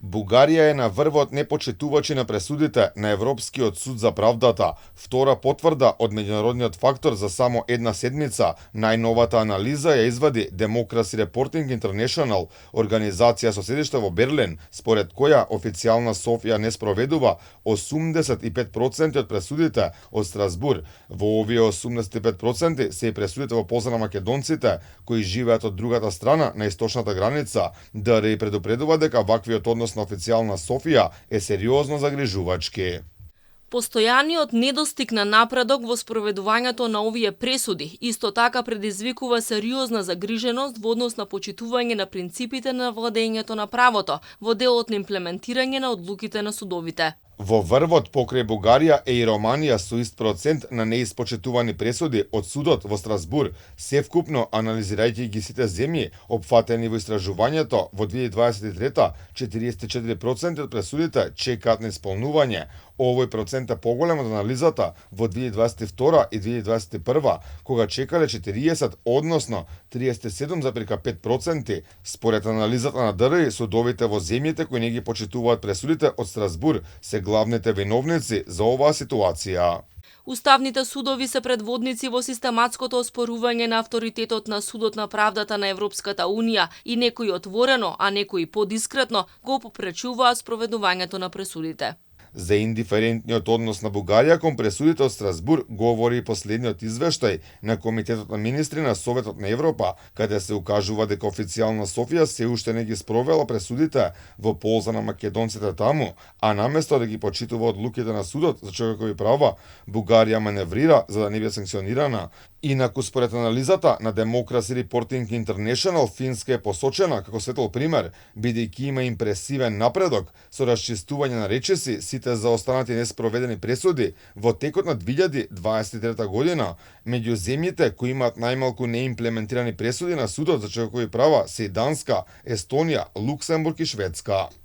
Бугарија е на врвот непочитувачи на пресудите на Европскиот суд за правдата, втора потврда од меѓународниот фактор за само една седмица. Најновата анализа ја извади Democracy Reporting International, организација со седиште во Берлин, според која официјална Софија не спроведува 85% од пресудите од Страсбур. Во овие 85% се и пресудите во полза на македонците кои живеат од другата страна на источната граница. ДРИ предупредува дека ваквиот однос на официјална Софија е сериозно загрижувачки. Постојаниот недостиг на напредок во спроведувањето на овие пресуди исто така предизвикува сериозна загриженост во однос на почитување на принципите на владењето на правото во делот на имплементирање на одлуките на судовите. Во врвот покрај Бугарија е и Романија со ист процент на неиспочитувани пресуди од судот во Страсбур. Севкупно, анализирајќи ги сите земји опфатени во истражувањето, во 2023 44% од пресудите чекаат на исполнување. Овој процент е поголем од анализата во 2022 и 2021, кога чекале 40, односно 37,5%. Според анализата на ДРИ, судовите во земјите кои не ги почитуваат пресудите од Страсбур се главните виновници за оваа ситуација. Уставните судови се предводници во систематското оспорување на авторитетот на Судот на правдата на Европската Унија и некои отворено, а некои подискретно го попречуваат спроведувањето на пресудите. За индиферентниот однос на Бугарија кон пресудите од Страсбур говори и последниот извештај на Комитетот на министри на Советот на Европа, каде се укажува дека официјална Софија се уште не ги спровела пресудите во полза на македонците таму, а наместо да ги почитува одлуките на Судот за човекови права, Бугарија маневрира за да не биде санкционирана. Инаку, според анализата на Democracy Reporting International, Финска е посочена како светол пример, бидејќи има импресивен напредок со расчистување на речиси сите заостанати неспроведени пресуди во текот на 2023 година. Меѓу земјите кои имаат најмалку неимплементирани пресуди на Судот за човекови права се и Данска, Естонија, Луксембург и Шведска.